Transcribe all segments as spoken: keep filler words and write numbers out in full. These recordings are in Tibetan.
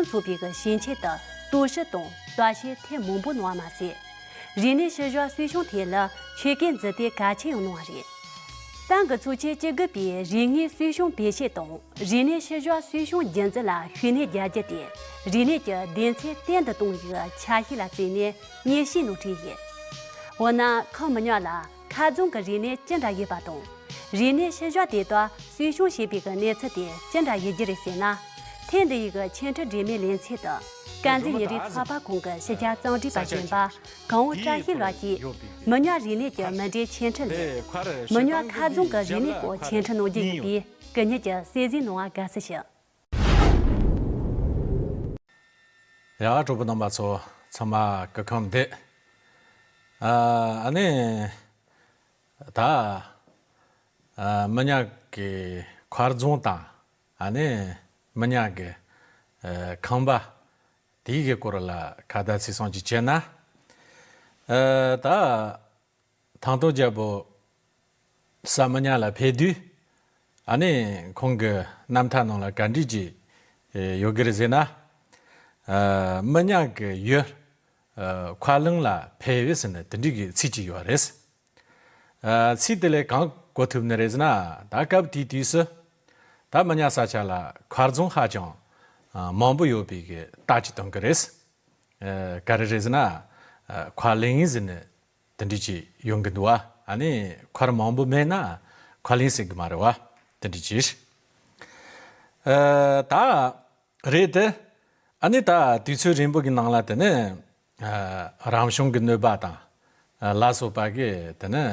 ཚོགས་པའི་གི་ཞིང་ཆེན་དུ་གཏོར་བཤིག་དང་བརྟག་དཔྱད་ཐེངས་མང་པོ་གནང་བ་མ་ཟད། རིག་གནས་ཤུལ་བཞག་གསོ་སྐྱོང་ཐད་ལ་ཆོད་གན་འཛུགས་ཐེངས་གལ་ཆེན་ཡང་གནང་བ་རེད། ཏང་གི་ཚོགས་ཆེན་བཅུ་དགུ་པའི་རིག་དངོས་གསོ་སྐྱོང་བེད་སྤྱོད་དང་རིག་གནས་ཤུལ་བཞག་གསོ་སྐྱོང་རྒྱུན་འཛིན་ལ་ཤུགས་སྣོན་རྒྱག་རྒྱུ་དེ་རིག་གནས་ཀྱི་སྡེ་ཚན་བརྟན་དུ་གཏོང་བའི་ཆ་ཤས་ལ་བརྩིས་ནས་སྙན་ཞུ་ནང་བྲིས་ཡོད། འོ་ན་ཁོང་མི་ཉག་ལ་མཁར་རྫོང་གི་རིག་གནས་ཅི་འདྲ་ཡོད་པ་དང་། རིག་གནས་ཤུལ་བཞག་དེ་དག་གསོ་སྐྱོང་བྱེད་པའི་གི་གནས་ཚུལ་དེ་ཅི་འདྲ་ཡོད་རྒྱུ་རེད་ཟེར་ན། ཐེངས་འདི་ཡི་གི་ཆེས་མཐོའི་འབྲེལ་མོལ་ལེ་ཚན་དུ་དཀར་མཛེས་ཉིན་རེའི་ཚགས་པར་ཁང་གི་ཕྱི་རྒྱལ་གཙང་སྦྲའི་པར་བྱོན་པ་གངས་བུ་བཀྲ་ཤིས་ལགས་ཀྱིས་མི་ཉག་རིག་གནས་ཀྱི་མུ་འབྲེལ་འཆད་ཁྲིད་ལས། མི་ཉག་མཁར་རྫོང་གི་རིག་གནས་སྐོར་འཆད་ཁྲིད་གནང་རྒྱུ་ཡིན་པས་སྐུ་ཉིད་ཀྱི་གསན་གཟིགས་གནང་བར་དགའ་བསུ་ཞུ། ཡ། གྲོགས་པོ་རྣམ་པ་ཚོ་ཚང་མ་སྐུ་ཁམས་བདེ། ཨ་ཨ་ནི་ད་ཨ་མི་ཉག་གི་མཁར་རྫོང་དང་ཨ་ནི་མི་ཉག་གི་ཨ་ཁང་པ་དེའི་གི་སྐོར་ལ་ཁ་བརྡ་ཚིག་གསུམ་ཅིག་བྱས་ན། ཨ་ད་ཐང་སྟོང་རྒྱལ་པོ་ས་མི་ཉག་ལ་ཕེབས་དུས་ཨ་ནི་ཁོང་གི་རྣམ་ཐར་ནང་ལ་ག་འདྲ་ཅིག་ཡོད་གི་རེད་ཟེར་ན། ཨ་མི་ཉག་གི་ཡུལ་ཨ་མཁར་གླིང་ལ་ཕེབས་ཟེར་ནས་དེ་འདྲ་གི་ཚིག་ཅིག་ཡོད་རེད། ཨ་ཚིག་དེ་ལས་གང་གོ་ཐུབ་ནི་རེད་ཟེར་ན། ད་སྐབས་དེའི་དུས་སུ་ད་མི་ཉག་ས་ཆ་ལ་མཁར་རྫོང་ཧ་ཅང་ཨ་མང་པོ་ཡོད་པའི་གི་རྟགས་ཅིག་སྟོན་གི་རེད། ཨ་ག་རེ་རེད་ཟེར་ན། ཨ་མཁར་གླིང་ཟེར་ནས་དེ་འདྲ་ཅིག་ཡོང་གི་འདུག་བ། ཨ་ནི་མཁར་མང་པོ་མེད་ན་མཁར་གླིང་ཟེར་གི་མ་རེད་བ། དེ་འདྲ་ཅིག་ཨ་ད་རེད་དེ། ཨ་ནི་ད་དུས་ཚོད་རིང་པོ་གི་ནང་ལ་དེ་ནི་ཨ་རང་བྱུང་གི་གནོད་པ་དང་ཨ་ལ་སོགས་པ་གིས་དེ་ནི་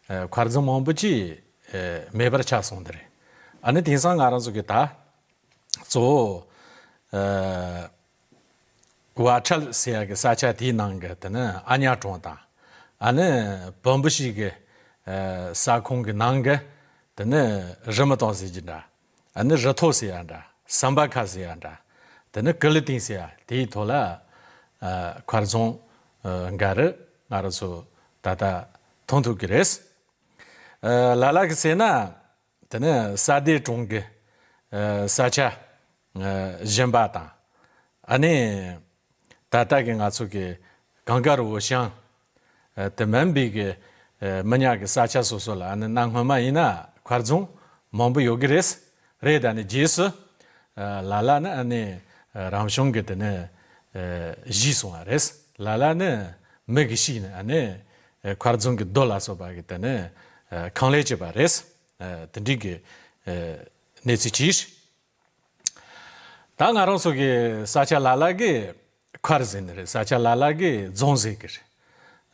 ཨ་མཁར་རྫོང་མང་པོ་ཅིག་ཨ་མེད་པར་ཆགས་སོང་དེ་རེད། ཨ་ནི་དེང་སང་ང་རང་ཚོ་གི་ད་གཙོ་བོ་ཨ་ཝ་ཁྲལ་ཟེར་ཡ་གི་ས་ཆ་དེའི་ནང་གི་དེ་ནི་ཨ་ཉག་གྲོང་དང་། ཨ་ནི་བོན་པོ་ཞིག་གི་ཨ་ས་ཁོངས་གི་ནང་གི་དེ་ནི་རི་མི་ཏང་ཟེར་གྱི་འདྲ། ཨ་ནི་རི་ཐོག་ཟེར་ཡ་འདྲ། སམ་པ་ཁ་ཟེར་ཡ་འདྲ། དེ་ནི་ཀི་ལི་ཏིང་ཟེར་ཡ་དེའི་ཐོག་ལ་ཨ་མཁར་རྫོང་ཨ་འགའ་རེ་ང་རང་ཚོ་ད་ལྟ་མཐོང་ཐུབ་ཀྱི་རེད། ཨ་ལ་ལ་གི་ཟེར་ན། དེ་ནི་ས་སྡེ་གྲོང་གི་ཨ་ས་ཆ་ཨ་གཞན་པ་དང་། ཨ་ནི་ད་ལྟ་གི་ང་ཚོ་གི་གངས་དཀར་འོ་ཤང་ཨ་དེ་མིན་པའི་གི་ཨ་མི་ཉག་གི་ས་ཆ་སོ་སོ་ལ་ཨ་ནི་གནའ་སྔོན་མ་ཡིན་ན་མཁར་རྫོང་མང་པོ་ཡོད་གི་རེད། རེད། ཨ་ནི་རྗེས་སུ་ཨ་ལ་ལ་ནི་ཨ་ནི་རང་བྱུང་གི་དེ་ནི་ཨ་ཞིག་སོང་བ་རེད། ལ་ལ་ནི་མི་གི་ཤིག་ནི་ཨ་ནི་མཁར་རྫོང་གི་རྡོ་ལ་སོགས་པ་གི་དེ་ནི་ཨ་ཁང་ལས་བྱས་པ་རེད། ཨ་དེ་འདྲའི་གི་ཨ་གནས་ཚུལ་གྱིས། ད་ང་རང་ཚོ་གི་ས་ཆ་ལ་ལ་གི་མཁར་ཟེར་ནི་རེད། ས་ཆ་ལ་ལ་གི་རྫོང་ཟེར་གི་རེད།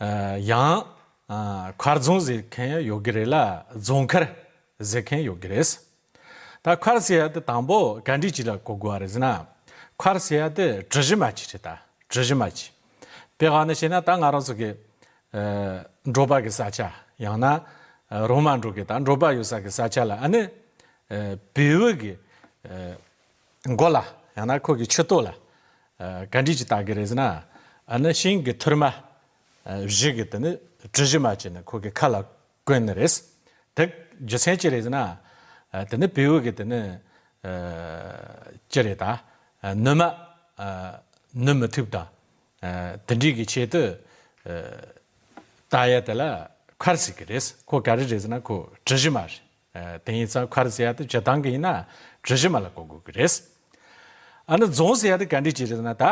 ཨ་ཡང་ཨ་མཁར་རྫོང་ཟེར་མཁན་ཡང་ཡོད་གི་རེད་ལ་རྫོང་མཁར་ཟེར་མཁན་ཡོད་གི་རེད། ད་མཁར་ཟེར་ཡ་དེ་དང་པོ་ག་འདྲ་ཅིག་ལ་གོ་དགོས་པ་རེད་ཟེར་ན། མཁར་ཟེར་ཡ་དེ་གྲུ་བཞི་མ་ཅིག་རེད། ད་གྲུ་བཞི་མ་ཅིག་དཔེ་ཁ་ནས་བཤད་ན་ད་ང་རང་ཚོ་གི་ཨ་འབྲོག་པ་གི་ས་ཆ། ཡང་ན་ཨ་རོང་མ་འབྲོག་གི་ད་འབྲོག་པ་ཡོད་ས་གི་ས་ཆ་ལ་ཨ་ནི་ཨ་བེའུ་གི་ཨ་མགོ་ལ་ཡང་ན་ཁོ་གི་ཕྱི་ཏོག་ལ་ཨ་ག་འདྲ་ཅིག་བཏགས་གི་རེད་ཟེར་ན། ཨ་ནི་ཤིང་གི་ཐུར་མ་ཨ་བཞི་གི་དེ་ནི་གྲུ་བཞི་མ་བྱས་ནས་ཁོ་གི་ཁ་ལ་གོན་ནི་རེད། དེ་རྒྱུ་མཚན་ཅི་རེད་ཟེར་ན། ཨ་དེ་ནི་བེའུ་གི་དེ་ནི་ཨ་ཅི་རེད་ད། ཨ་ནུ་མ་ཨ་ནུ་མི་ཐུབ་དང་། ཨ་དེ་འདྲའི་གི་ཆེད་དུ་ཨ་བཏགས་ཡ་དེ་ལ་མཁར་ཟེར་གི་རེད། ཁོ་ག་རེ་རེད་ཟེར་ན་ཁོ་གྲུ་བཞི་མ་རེད། ཨ་དེ་ཡིན་ཙང་མཁར་ཟེར་ཡ་དེ་སྤྱིར་བཏང་གི་ཡིན་ན་གྲུ་བཞི་མ་ལ་གོ་དགོས་གི་རེད། ཨ་ནི་རྫོང་ཟེར་ཡ་དེ་ག་འདྲ་ཅིག་རེད་ཟེར་ན་ད།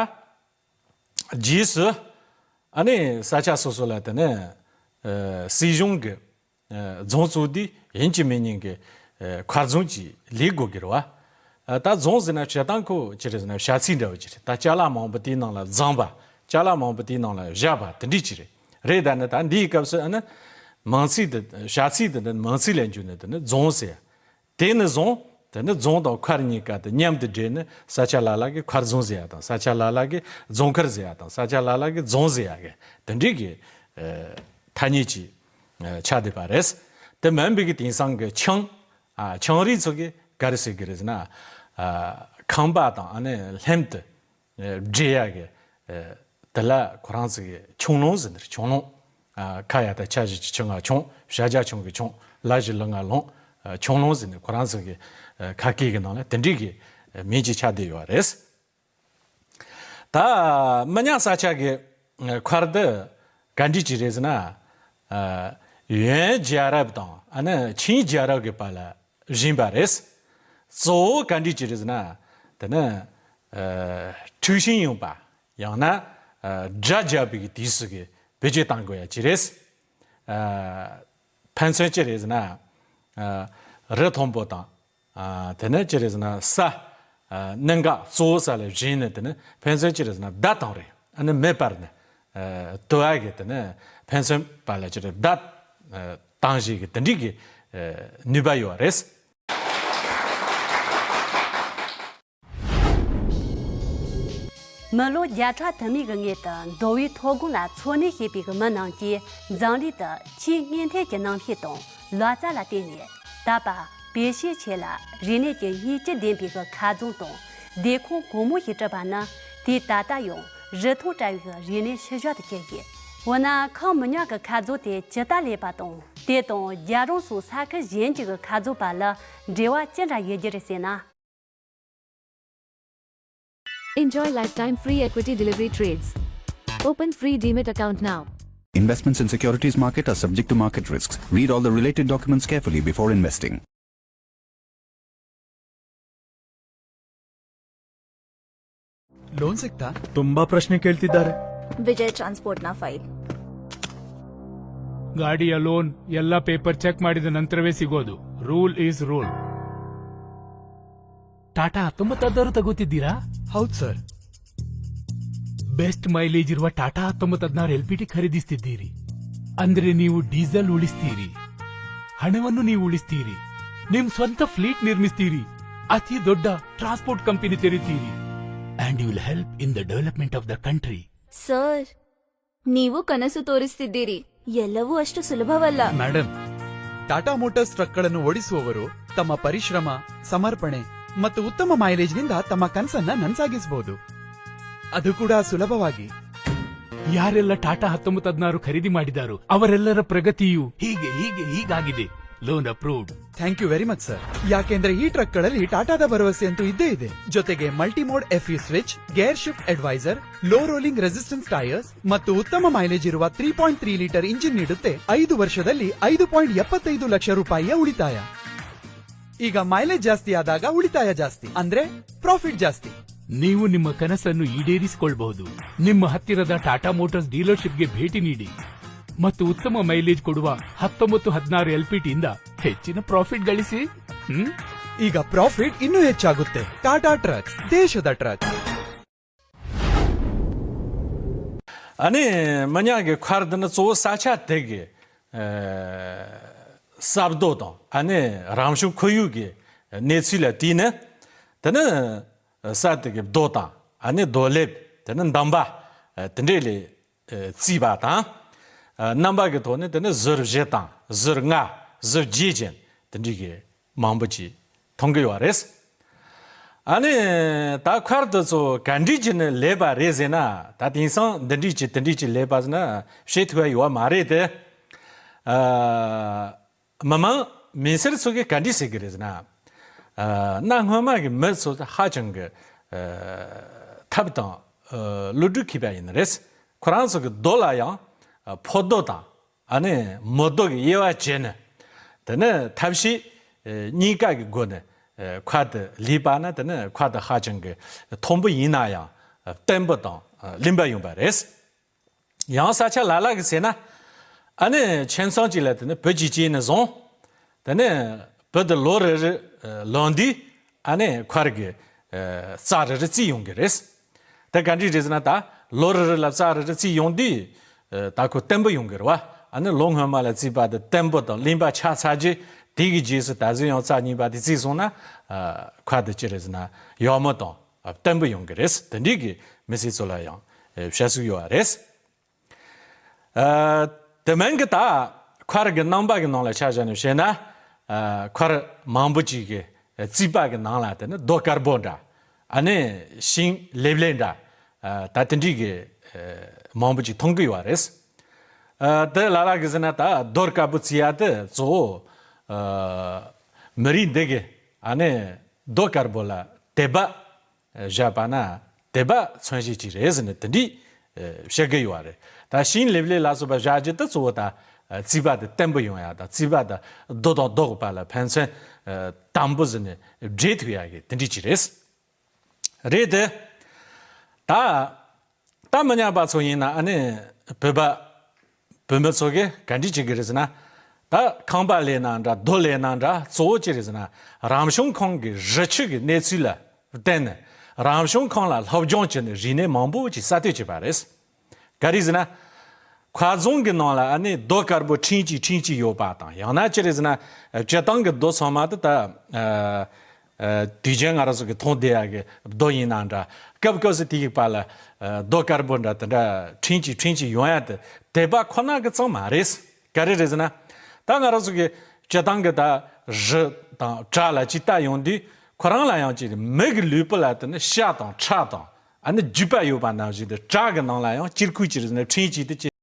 རྗེས་སུ་ཨ་ནི་ས་ཆ་སོ་སོ་ལ་དེ་ནི་ཨ་སྲིད་གཞུང་གི་ཨ་རྫོང་བཙུགས་དུས་ཡིན་གཅིག་མིན་གཉིས་ཀྱི་ཨ་མཁར་རྫོང་ཅིག་ལས་དགོས་ཀྱི་རེད་བ། ཨ་ད་རྫོང་ཟེར་ན་སྤྱིར་བཏང་ཁོ་ཅི་རེད་ཟེར་ན་བྱ་ཚིག་འདྲ་བོ་ཅིག་རེད། ད་ཅ་ལག་མང་པོ་དེའི་ནང་ལ་བརྫངས་པ། ཅ་ལག་མང་པོ་དེའི་ནང་ལ་བཞག་པ་དེ་འདྲ་ཅིག་རེད། རེད། ད་ནི་ད་འདིའི་སྐབས་སུ་ཨ་ནི་མིང་ཚིག་དེ་བྱ་ཚིག་དེ་འདི་མིང་ཚིག་ལས་འགྱུར་ནས་དེ་ནི་རྫོང་ཟེར། དེ་ནི་རྫོང་། དེ་ནི་རྫོང་དང་མཁར་གཉིས་ཀ་དེ་མཉམ་དུ་སྦྲེལ་ནས་ས་ཆ་ལ་ལ་གི་མཁར་རྫོང་ཟེར་ཡ་དང་། ས་ཆ་ལ་ལ་གི་རྫོང་མཁར་ཟེར་ཡ་དང་། ས་ཆ་ལ་ལ་གི་རྫོང་ཟེར་ཡ་གི་དེ་འདྲའི་གི་ཨ་ཐ་སྙད་ཅིག་ཨ་ཆགས་བསྡད་པ་རེད། དེ་མིན་པའི་གི་དེང་སང་གི་ཆང་ཨ་ཆང་རིགས་ཚོ་གི་ག་རེ་ཟེར་གི་རེད་ཟེར་ན། ཨ་ཁང་པ་དང་ཨ་ནི་ལྷམ་དེ་ཨ་སྦྲེལ་ཡ་གི་ཨ་དེ་ལ་ཁོ་རང་ཚོ་གི་ཆང་རླུང་ཟེར་ནི་རེད། ཆང་རླུང་། ཨ་ཁ་ཡ་ད་ཆ་བཞི་ཆུ་ང་ཆང་། བྱ་རྒྱ་ཆང་གི་ཆང་། ལ་བཞི་ལུ་ང་ལུང་། ཨ་ཆང་རླུང་ཟེར་ནི་ཁོ་རང་ཚོ་གི་ཨ་ཁ་སྐད་གི་ནང་ལ་དེ་འདྲའི་གི་ཨ་མིང་ཅིག་ཆགས་བསྡད་ཡོད་རེད། ད་མི་ཉག་ས་ཆ་གི་ཨ་མཁར་འདི་ག་འདྲ་ཅིག་རེད་ཟེར་ན། ཨ་ཡོན་རྒྱལ་རབས་དང་ཨ་ནི་ཆིང་རྒྱལ་རབས་ཀྱི་བར་ལ་བཞེངས་པ་རེད། གཙོ་བོ་ག་འདྲ་ཅིག་རེད་ཟེར་ན། དེ་ནི་ཨ་འཁྲུག་ཤིང་ཡོང་པ། ཡང་ན་ཨ་དགྲ་རྒྱག་པའི་དུས་སུ་གི་བེད་སྤྱོད་གཏང་དགོས་ཡ་ཅིག་རེད། ཨ་ཕན་ཚུན་ཅི་རེད་ཟེར་ན། ཨ་རི་མཐོན་པོ་དང་། ཨ་དེ་ནས་ཅི་རེད་ཟེར་ན་ས། ཨ་གནད་འགག་གཙོ་བོ་ས་ལ་བཞེངས་ནས། དེ་ནས་ཕན་ཚུན་ཅི་རེད་ཟེར་ན་བརྡ་བཏང་རེད། ཨ་ནི་མེ་སྤར་ནས་ཨ་དུ་བ་གི་དེ་ནས་ཕན་ཚུན་བར་ལ་ཅི་རེད་བརྡ་ཨ་བཏང་བཞིན་གི་དེ་འདྲའི་གི་ཨ་ནུས་པ་ཡོད་རེད། མི་ལོ་བརྒྱ་ཕྲག་དུ་མའི་གི་སྔོན་དུ་མདོ་དབུས་མཐོ་སྒང་ལ་འཚོ་གནས་བྱེད་པའི་གི་མི་རྣམས་ཀྱིས་འཛམ་གླིང་དུ་ཆེས་སྙིང་ཐག་གི་རྣམ་ཤེས་དང་ལག་རྩལ་ལ་བརྟེན་ནས། དག་པ་བེད་སྤྱོད་ཆེ་ལ་རིག་གནས་ཀྱི་སྙིང་སྐྱིད་ལྡན་པའི་གི་མཁར་རྫོང་དང་སྡེ་ཁང་གང་མང་ཞིག་བསྐྲུན་པ་ནི་དུས་ད་ལྟ་ཡང་རིན་ཐང་བྲལ་བའི་གི་རིག་གནས་ཤུལ་བཞག་ཏུ་གྱུར་ཡོད། འོ་ན་ཁམས་མི་ཉག་གི་མཁར་རྫོང་དེ་ཇི་ལྟར་ལས་པ་དང་། དེ་དང་རྒྱལ་རོང་སོགས་ས་ཁུལ་གཞན་གྱི་གི་མཁར་རྫོང་བར་ལ་འབྲེལ་བ་ཅི་འདྲ་ཡོད་རྒྱུ་རེད་ཟེར་ན། Enjoy lifetime free equity delivery trades. Open free demat account now. Investments in securities market are subject to market risks. Read all the related documents carefully before investing. Loan ಸಿಗ್ತಾ? ತುಂಬಾ ಪ್ರಶ್ನೆ ಕೇಳ್ತಿದ್ದಾರೆ. ವಿಜಯ್ ಟ್ರಾನ್ಸ್‌ಪೋರ್ಟ್‌ನ ಫೈಲ್. ಗಾಡಿಯ ಲೋನ್ ಎಲ್ಲ paper check ಮಾಡಿದ ನಂತರವೇ ಸಿಗೋದು. Rule is rule. ಟಾಟಾ ಹತ್ತೊಂಬತ್ತು ಹದಿನಾರು ತಗೋತಿದ್ದೀರಾ? ಹೌದು ಸರ್. ಬೆಸ್ಟ್ ಮೈಲೇಜ್ ಇರುವ ಟಾಟಾ ಹತ್ತೊಂಬತ್ತು ಹದಿನಾರು ಎಲ್ ಪಿ ಟಿ ಖರೀದಿಸ್ತಿದ್ದೀರಿ. ಅಂದ್ರೆ ನೀವು ಡೀಸೆಲ್ ಉಳಿಸ್ತೀರಿ, ಹಣವನ್ನು ನೀವು ಉಳಿಸ್ತೀರಿ, ನಿಮ್ ಸ್ವಂತ ಫ್ಲೀಟ್ ನಿರ್ಮಿಸ್ತೀರಿ, ಅತಿ ದೊಡ್ಡ ಟ್ರಾನ್ಸ್‌ಪೋರ್ಟ್ ಕಂಪನಿ ತೆರೀತೀರಿ. And you will help in the development of the country. Sir, ನೀವು ಕನಸು ತೋರಿಸ್ತಿದ್ದೀರಿ. ಎಲ್ಲವೂ ಅಷ್ಟು ಸುಲಭವಲ್ಲ. ಮೇಡಮ್, ಟಾಟಾ ಮೋಟಾರ್ಸ್ ಟ್ರಕ್‌ಗಳನ್ನು ಓಡಿಸುವವರು ತಮ್ಮ ಪರಿಶ್ರಮ, ಸಮರ್ಪಣೆ ಮತ್ತು ಉತ್ತಮ ಮೈಲೇಜ್‌ನಿಂದ ತಮ್ಮ ಕನಸನ್ನ ನನಸಾಗಿಸಬಹುದು. ಅದು ಕೂಡ ಸುಲಭವಾಗಿ. ಯಾರೆಲ್ಲ ಟಾಟಾ ಹತ್ತೊಂಬತ್ತು ಹದಿನಾರು ಖರೀದಿ ಮಾಡಿದಾರೋ, ಅವರೆಲ್ಲರ ಪ್ರಗತಿಯು ಹೀಗೆ, ಹೀಗೆ, ಹೀಗಾಗಿದೆ. Loan approved. Thank you very much, sir. ಯಾಕೆಂದ್ರೆ ಈ ಟ್ರಕ್‌ಗಳಲ್ಲಿ ಟಾಟಾದ ಭರವಸೆ ಅಂತೂ ಇದ್ದೇ ಇದೆ. ಜೊತೆಗೆ multi mode F U switch, gear shift advisor, low rolling resistance tyres ಮತ್ತು ಉತ್ತಮ ಮೈಲೇಜ್ ಇರುವ three point three litre engine ನೀಡುತ್ತೆ. ಐದು ವರ್ಷದಲ್ಲಿ ಐದು ಪಾಯಿಂಟ್ ಎಪ್ಪತ್ತೈದು ಲಕ್ಷ ರೂಪಾಯಿಯ ಉಳಿತಾಯ. ಈಗ ಮೈಲೇಜ್ ಜಾಸ್ತಿ ಆದಾಗ ಉಳಿತಾಯ ಜಾಸ್ತಿ, ಅಂದ್ರೆ ಪ್ರಾಫಿಟ್ ಜಾಸ್ತಿ. ನೀವು ನಿಮ್ಮ ಕನಸನ್ನು ಈಡೇರಿಸಿಕೊಳ್ಳಬಹುದು. ನಿಮ್ಮ ಹತ್ತಿರದ ಟಾಟಾ ಮೋಟಾರ್ಸ್ ಡೀಲರ್‌ಶಿಪ್‌ಗೆ ಭೇಟಿ ನೀಡಿ ಮತ್ತು ಉತ್ತಮ ಮೈಲೇಜ್ ಕೊಡುವ ಹತ್ತೊಂಬತ್ತು ಹದಿನಾರು ಎಲ್ ಪಿ ಟಿಯಿಂದ ಹೆಚ್ಚಿನ ಪ್ರಾಫಿಟ್ ಗಳಿಸಿ. ಹ್ಮ್? ಈಗ ಪ್ರಾಫಿಟ್ ಇನ್ನೂ ಹೆಚ್ಚಾಗುತ್ತೆ. ಟಾಟಾ ಟ್ರಕ್ಸ್, ದೇಶದ ಟ್ರಕ್ಸ್. ཨ་ནི་མི་ཉག་གི་མཁར་འདི་ནི་གཙོ་བོ་ས་ཆ་དེ་གི་ཨ་ས་རྡོ་དང་། ཨ་ནི་རང་བྱུང་ཁོར་ཡུག་གི་གནས་ཚུལ་ལ་བལྟས་ནས། དེ་ནི་ས་དེ་གི་རྡོ་དང་། ཨ་ནི་རྡོ་ལེབ། དེ་ནི་འདམ་པ་དེ་འདྲས་ལས་བརྩིས་པ་དང་། རྣམ་པ་གི་ཐོག་ནས་དེ་ནི་ཟུར་བཞི་དང་ཟུར་ལྔ། ཟུར་བརྒྱད་ཅན་དེ་འདྲས་ཀྱི་མང་པོ་ཅིག་མཐོང་གི་ཡོད་རེད། ཨ་ནི་ད་མཁར་དེ་ཚོ་ག་འདྲས་ཀྱི་ནི་ལས་པ་རེད་ཟེར་ན། ད་དེང་སང་འདི་འདྲས་ཀྱི་དེ་འདྲས་ཀྱི་ལས་པ་ཟེར་ན་བཤད་ཐུབ་པ་ཡོད་མ་རེད་དེ། ཨ་མི་མང་མི་སེར་ཚོ་གིས་ག་འདྲས་ཟེར་གི་རེད་ཟེར་ན། ཨ་གནའ་སྔོན་མ་གི་མི་ཚོ་ཧ་ཅང་གི་ཨ་ཐབས་དང་ཨ་བློ་གྲོས་མཁས་པ་ཡིན་ནི་རེད། ཁོ་རང་ཚོ་གི་རྡོ་ལ་ཡང་ཨ་ཕོ་རྡོ་དང་། ཨ་ནི་མོ་རྡོ་གི་དབྱེ་བ་བྱས་ནས། དེ་ནི་ཐབས་ཤེས་ཨ་གཉིས་ཀ་གི་སྒོ་ནས་ཨ་མཁར་དེ་ལས་པ་ན། དེ་ནི་མཁར་དེ་ཧ་ཅང་གི་མཐོན་པོ་ཡིན་ན་ཡང་བརྟན་པོ་དང་ཨ་ལེན་པ་ཡོང་པ་རེད། ཡང་ས་ཆ་ལ་ལ་གི་ཟེར་ན། ཨ་ནི་ཁྱིམ་ཚང་གཅིག་ལ་དེ་ནི་བུ་གཅིག་སྐྱེས་ནས་བཟུང་། དེ་ནི་བུ་དེ་ལོ་རེ་རེ་ལོན་དུས། ཨ་ནི་མཁར་གི་ཨ་རྩྭ་རེ་རེ་བརྩིས་ཡོང་གི་རེད། དེ་ག་འདྲས་རེད་ཟེར་ན། ད་ལོ་རེ་རེ་ལ་རྩྭ་རེ་རེ་བརྩིས་ཡོང་དུས། ཨ་ད་ཁོ་བརྟན་པོ་ཡོང་གི་རེད་བ། ཨ་ནི་ལོ་སྔོན་མ་ལ་བརྩིས་པ་དེ་བརྟན་པོ་དང་ལེན་པ་ཆགས་ཚར་རྗེས། དེ་གི་རྗེས་སུ་ད་གཟོད་ཡང་རྩྭ་གཉིས་པ་དེ་བརྩིས་སོང་ན། ཨ་མཁར་དེ་ཅི་རེད་ཟེར་ན་ཡག་མོ་དང་བརྟན་པོ་ཡོང་གི་རེད། དེ་འདྲས་ཀྱི་མི་སེར་ཚོ་ལ་ཡང་ཨ་བཤད་སྲོལ་ཡོད་པ་རེད། ཨ་དེ་མིན་གྱི་ད་མཁར་གྱི་རྣམ་པ་གི་ནང་ལ་ཆ་བཞག་ནས་བཤད་ན། ཨ་མཁར་མང་པོ་ཅིག་གི་རྩིག་པ་གི་ནང་ལ་དེ་ནི་རྡོ་དཀར་པོ་འདྲ། ཨ་ནི་ཤིང་ལེབ་ལེབ་འདྲ། ཨ་ད་དེ་འདྲས་ཀྱི་ཨ་མང་པོ་ཅིག་མཐོང་གི་ཡོད་རེད། ཨ་དེ་ལ་ལ་གི་ཟེར་ན། ད་རྡོ་དཀར་པོ་བརྩིགས་ཡ་དེ་གཙོ་བོ་ཨ་མི་རིགས་འདི་གི་ཨ་ནི་རྡོ་དཀར་པོ་ལ་དད་པ་བཞག་པ་ན། དད་པ་མཚོན་བྱེད་ཅིག་རེད་ཟེར་ནས་དེ་འདྲའི་བཤད་ཀྱི་ཡོད་རེད། ད་ཤིང་ལེབ་ལེབ་ལ་སོགས་པ་བཞག་རྒྱུ་དེ་གཙོ་བོ་ད་རྩིས་པ་དེ་བརྟན་པོ་ཡོང་ཡ་དང་རྩིས་པ་དང་རྡོ་དང་རྡོ་གི་བར་ལ་ཕན་ཚུན་དམ་པོ་ཟེར་ནས་འབྲེལ་ཐུབ་ཡ་གི་དེ་འདྲའི་ཅིག་རེད། རེད་དེ། ད་ད་མི་ཉག་པ་ཚོ་ཡིན་ན་ཨ་ནི་བོད་པ་བུད་མེད་ཚོ་གིས་ག་འདྲ་བྱེད་ཀྱི་རེད་ཟེར་ན། ད་ཁང་པ་ལས་ན་འདྲ་རྡོ་ལས་ན་འདྲ་གཙོ་བོ་ཅི་རེད་ཟེར་ན། རང་བྱུང་ཁམས་ཀྱི་རི་ཆུ་གི་གནས་ཚུལ་ལ་བརྟེན་ནས་རང་བྱུང་ཁམས་ལ་སློབ་སྦྱོང་བྱས་ནས་རིག་གནས་མང་པོ་ཅིག་གསར་གཏོད་བྱས་པ་རེད། ག་རེ་ཟེར་ན། མཁར་རྫོང་གི་ནང་ལ་ཨ་ནི་རྡོ་དཀར་པོ་ཁྲིན་གཅིག་ཁྲིན་གཅིག་ཡོད་པ་དང་། ཡང་ན་ཅི་རེད་ཟེར་ན། སྤྱིར་བཏང་གི་རྡོ་ཚང་མ་དེ་ད་ཨ་ཨ་དུས་རྒྱུན་ང་རང་ཚོ་གི་མཐོང་བསྡད་ཡ་གི་རྡོ་ཡིན་ན་འདྲ། སྐབས་སྐབས་སུ་དེ་གི་བར་ལ་ཨ་རྡོ་དཀར་པོ་འདྲ་དེ་འདྲ་ཁྲིན་གཅིག་ཁྲིན་གཅིག་ཡོང་ཡ་དེ་དད་པ་ཁོ་ན་གི་ཙམ་མ་རེད། ག་རེ་རེད་ཟེར་ན། ད་ང་རང་ཚོ་གི་སྤྱིར་བཏང་གི་ད་རི་དང་བྲག་ལ་ཅིག་ལྟ་ཡོང་དུས་ཁོ་རང་ལ་ཡང་ཅིག་མི་གི་ལུས་པོ་ལ་དེ་ནི་ཤ་དང་ཁྲག་དང་ཨ་ནི་རྒྱུས་པ་ཡོད་པ་ནང་བཞིན་དུ་བྲག་གི་ནང་ལ་ཡང་དཀྱིལ་འཁོར་ཅིག་རེད་ཟེར་ན་ཁྲིན་གཅིག་དེ་ཅི།